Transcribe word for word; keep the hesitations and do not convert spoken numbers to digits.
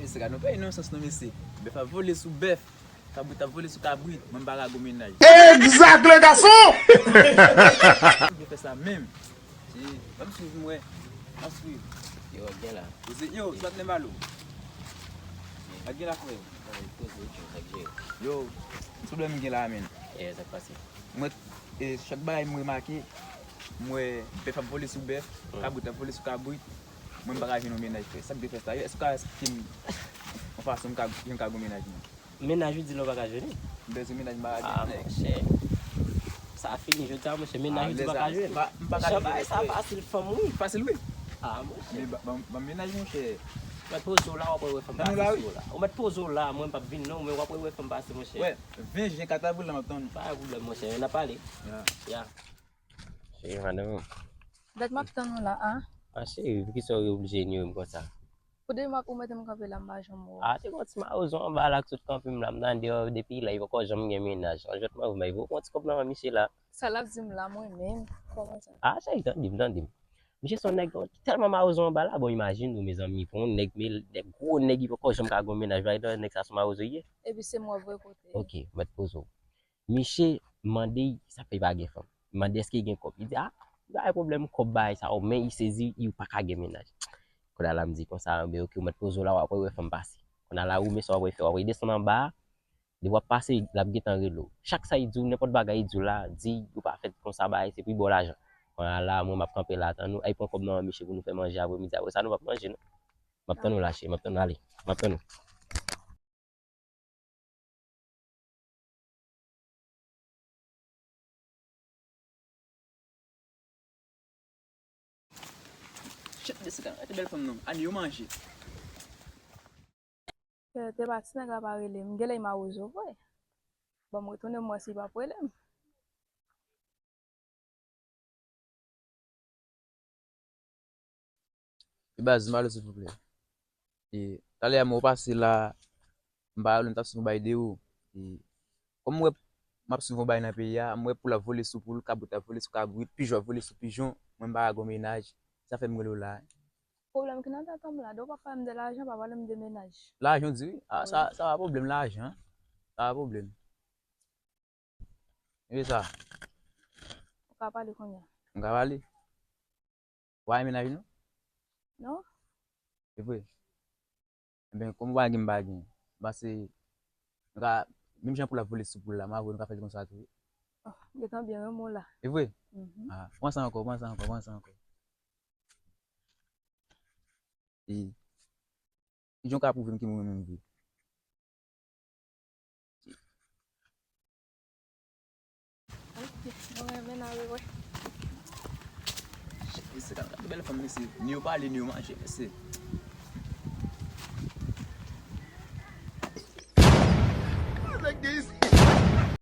Mesye, gade yon peyi non sans non, mesye. Bèf ap vole sou bèf, kabrit ap vole sou kabrit, mwen m pa ka gon mennaj. Exact, le garçon! Mwen fè sa menm. Ban m swiv mwen. An swiv. Yo, gen la. Yo, sa t nan balo. Ak gen la, frè. Yo, ki pwoblèm gen la, menm? Mwen, e, chak bagay m remake, m wè bèf ap vole sou bèf, kabrit ap vole sou kabrit. Mwen, m pa ka jwenn yon mennaj, frè. Sa k te fè sa? Èske w ka eksplike m yon fason m ka, jan m ka gon mennaj mwen? Mennaj ou di la ou pa ka jwenn li? M bezwen mennaj, m pa ka jwenn nèg. Ah, monchè. Sa fini jodi a, monchè. Mennaj ou di pa ka jwenn. Jan bagay sa fasil, fanm wi. Fasil wi. Ah, monchè. Men ban m mennaj, monchè. Ou mèt poze w la, w ap wè fanm pase sou ou la. Ou mèt poze w la, mwen m p ap vin non, men w ap wè fanm pase, monchè. Wè, ven jen, kat avril la, m ap tann ou. Pa gen pwoblèm, monchè. N ap pale. Ya. Cheri, madanm. Dat m ap tann ou la, a. A, cheri, poukisa w oblije inyoye m konsa? Pou de m ap, ou mete m kanpe la, m pa janm wè w. A, te gon ti mawozo anba la k sot kanpe m la, m tande w depi lè, li poko janm gen mennaj. An jwèt mwen, ou pran ti kòb nan men misye la. Sa l ap di m la, mwen menm? Kòman sa? A, cheri, tande m, tande m. Misye se yon nèg tèlman mawozo anba la, bon, imajine w, mezanmi, pou yon nèg, men nèg, gwo nèg, li poko janm ka gen mennaj, bagay nan nèg sa se yon mawozo li ye. Epi se mwen vre kote. Ok, mèt poze w. Misye mande sa fè li pa gen fanm. Mande èske li gen kòb. Li di, a, pa gen pwoblèm, kòb bagay sa yo, men li sezi, li pa ka gen mennaj. Kounye a la m di konsa, anben, ok, ou mèt poze w la, w ap wè fanm pase. Kounye a la, ou men sa w ap fè, w ap desann anba a, depi w ap pase, l ap gentan rele w. Chak sa li di w, nenpòt bagay li di w la, di ou pa fèt konsa, bagay, se pou l ba w lajan. Kounye a la, mwen m ap kanpe la, tann ou, al pran kòb nan men misye pou nou fè manje apremidi, apre sa, nou p ap manje, non. M ap tann ou la, cheri, m ap tann ou, ale, m ap tann ou. Shit, mesye, gade bèl fanm nan. Ann, yo manje. Te pati nèg la pa rele m. Genlè li mawozo vre. Ban m retounen m wè si l p ap rele m. E baz, m alo, silvouplè. E talè a mwen ou pase la, m pa rele w, m t ap swiv yon bay de ou. E kòm m wè m ap swiv yon bay nan peyi a, m wè poul ap vole sou poul, kabrit ap vole sou kabrit, pijon ap vole sou pijon, mwen m pa ka gon mennaj. Sa fè m rele w la. Pwoblèm ki nan tèt an m la, de w pa pale m de lajan, pa pale m de mennaj. Lajan w di wi. A, sa, sa pa pwoblèm lajan. Sa pa pwoblèm. E sa. Ou ka pale kounye a. M ka pale? Ou pa gen mennaj non? Non. E vre? Enben, kòm ou pa gen, m pa gen. M panse, nou ka, menm jan poul ap vole sou poul la, m a vre, nou ka fè l konsa tou wi. Oh, m gentan byen renmen w la. E vre? Mhm. A, pran sa ankò, pran sa ankò, pran sa ankò. E, kijan w ka pwouve m ke mwen menm vre? Ok, mwen renmen n ale wè. Mesye, gade bèl fanm, mesye. Ni yo pale, ni yo manje, mesye.